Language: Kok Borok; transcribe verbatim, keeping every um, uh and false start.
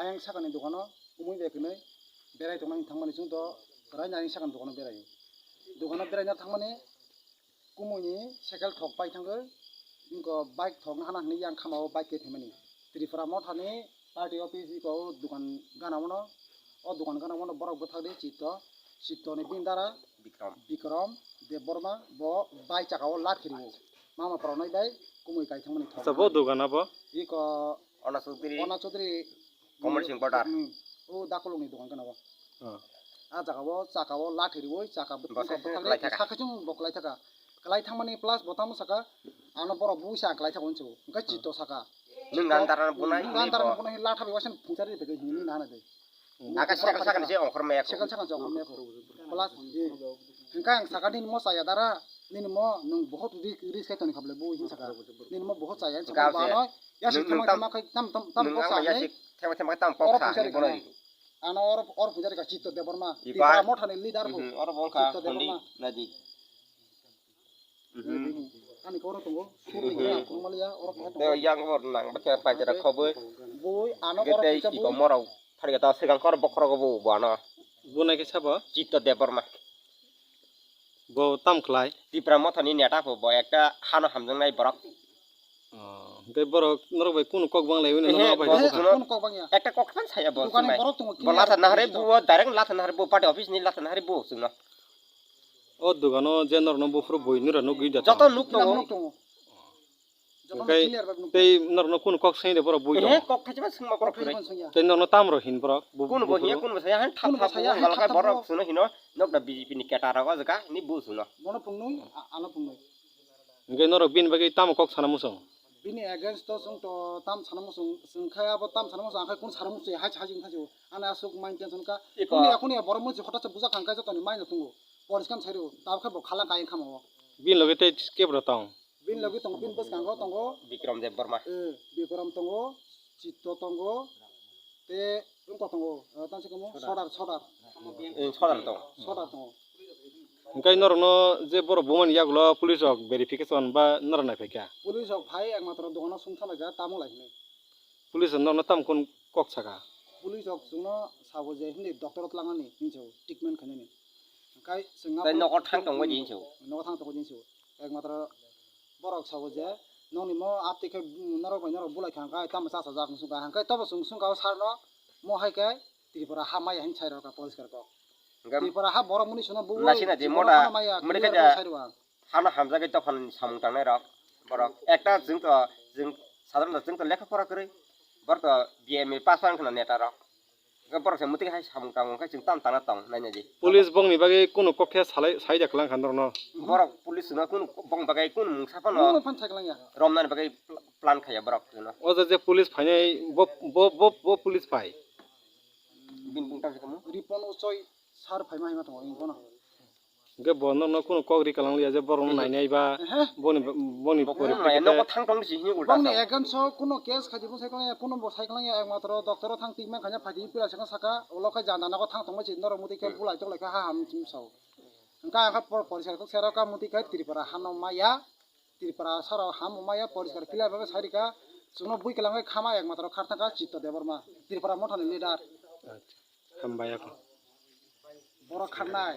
Ayang sakani dogano kumui bai kwnwi berai tongna hinwi thangmani chwng to kwrai nai sakani dogano berai. Dogano beraina thangmani kumui ni cycle thok pai thangwi inko bike thok na hana hinwi yang khama o bike khe thaimani. Tripura Motha ni party office iko o dukan gana mano, o dukan gana mano borok bwthak di Chitto, Chitto ni bini dara Bikram. Bikram Debbarma bo bai chaka o lat khiriwo. Mama pranai bai kumui kai thangmani thok. Acha, bo dugan abo? Iko Ona Chaudhary. Ona Chaudhary Kamal Singh Poddar. Hmm. O dakolong ni dugan kana bo. Oh. A jaga o chaka o lat khiriwo, chaka bo Bo bwthak se di, kwlai thaka. Sakhe chung bo kwlai thaka. Kwlai thangmani plus bo tamo saka, ano borok busa kwlai thaka unchu. Hwnkhe Chitto saka. Nwng dan daran bunai Nwng dan daran bo. Bunai latha bai wasan phungchari bai hinwi nana de. Aka sakal sakal se ongkhor maya ko. Sakal sakal se ongkhor maya ko. Plus, eh, hwnkhe ang saka nini mo chaya dara, nini mo nwng bohot ri-, risk khai toni khaple bo hin saka. Nini mo bohot chaya, Hwnkhe saka ang se, bano, ya nwng, sik nwng thama tam, thama khai tam, tam, tam nwng kok ang sa ya hai. Sik thama thama tam kok sa hai, bono ri. Ano oro, oro puja rika Chitto Debbarma. Ipa. Tipra Motha ni leader bo. Mhm, oro bongkha Chitto Debbarma. Hondi nadi. Mhm. Ani koro tongo, sur ni Mhm. Koro tongo, maliya, oro koro Tei tongo. Yang bor nang, bacha paitera khoboi. Boi, ano koro Gete puja ipa boi. Morau. Thari kata segang kor bokhorok bo, bo ano. Bo nai khe sabo? Chitto Debbarma. Bo tam khlai? Tipra Motha ni neta bo, bo ekta hano hamjaknai borok. Oh, hwnkhe borok norok bai kunu kok bang lai, Ehe, no bai bo kok kuno, kunu kok bang ya. Ekta kok phan saya bo Dukani chumai. Borok tongo, Bo kini latha nahare bo direct latha nahare bo party office ni latha nahare bo chwngno. O dogano je norokno buphuru bui nura nugwi da Joto tong. Nuk tongo. Nuk tongo. Joto Hwnkhe nuk clear bak nuk tei tongo. Norokno kunu kok sengde borok bui Ehe, tongo. Kok thaisima sengma borok Kok thaisima kwrwi. Sengya. Tei norokno tamro hin borok bu-, Kunu bo hiya, buphuru. Kunu bo saya, Kunu bo thaisima saya, sengma hai borok thapma. Suno hino nokda B J P ni keta rogo jaga ni bu suno. Bono pungnui, a-, ano pungnui. Hwnkhe norok bini bagwi tamo kok sana muchung? Bini against o chwng to tam sana muchung, chwng khe abo tam sana muchung, ang khe kunu sana muchung, hai hai wngkha se o. Ani aswk mind tension kha. Iko. Kunu ya, kunu ya, borok muchung hota se bujak kha, hwnkhe jotoni mind o tongo. Poriskar sai rw, tabuk khe bo khala kayang kha mo. Bini loge tei kebra tong? Bini loge tongo, bini bwskango tongo. Bikram Debbarma. Eh, Bikram tongo, Chitto tongo, tei wngkha tongo, eh, tamse kamo Sodar, Sodar. Eh, Sodar tongo. Sodar tongo. Hwnkhe norokno je borok bumani yagulo police rok verification ba norok naiphai kha? Police rok phai ekmatro dogano songthanglai kha, tamo lai hinwi. Police rok norokno tamo kunu kok saka? Police rok chwngno sabo je hindi doctor o twlangnani hinwi sabo, treatment khainani. Hwnkhe chwngno Tei nogo thang tongbaidi hinwi sabo. Nogo thang tongbaidi hinwi sabo. Ekmatro borok sabo je, nokni mo aptwi khe, mm, norok bai norok bulai kha, hwnkhe tamo chachajak wng sung kha, hwnkhe tobo chwng sung kha o sir no, mo hai khe Tripura ha maya hinwi sai rw kha poriskar kok. Hwnkhe Tripura ha borok muni sino bu Lasina je Tripura moda ha maya muni clear khe khe sai rw ang. Hano hamjagwi dophani samung tangnai rok borok. Ekta chwng to, chwng sadharon chwng to lekha pora kwrwi, borok to B M A pass wng khna neta rok. Borok se mwtwi hai samung tangmung khe chwng tam tangna tong naina di. Police bongni bagwi kunu kok khe salai, sai da kwlang kha norokno? Borok police no kunu bong bagwi kunu mungsa phano Kunu phano sai kwlang ya. Romnani bagwi pl-, plan khaiya borok no. O je, je police phainai bo, bo, bo, bo police phai. Bini bung tang se kamo? Ripon Uchoi sir phaima hima tongo, ing bono. Hwnkhe bo norokno kunu kok ri kwlang liya je borokno Ehe. Nainai ba Ehe. Boni, boni Bo pore kunu pore maya khe nogo thang tong si hini ulta Bongni sao. Against o kunu case khaji bo sai kwlang ya, kunu bo sai kwlang ya, ekmatro doctor o thang treatment khaina phaidi pila se saka, ulo khe janda nogo thang tongma si norok muti khe Hmm. Bulai tong lai khe ha ham chum sao. Hwnkhe ang khe por-, poriskar kok sero ka muti khe Tripura hano maya, Tripura saro ham maya, poriskar clear bagwi sai rika, chwngno bui kwlang khe khama ekmatro kharthang kha Chitto Debbarma, Tripura Mothani leader. Acha, hambai ako. Borok kharnai.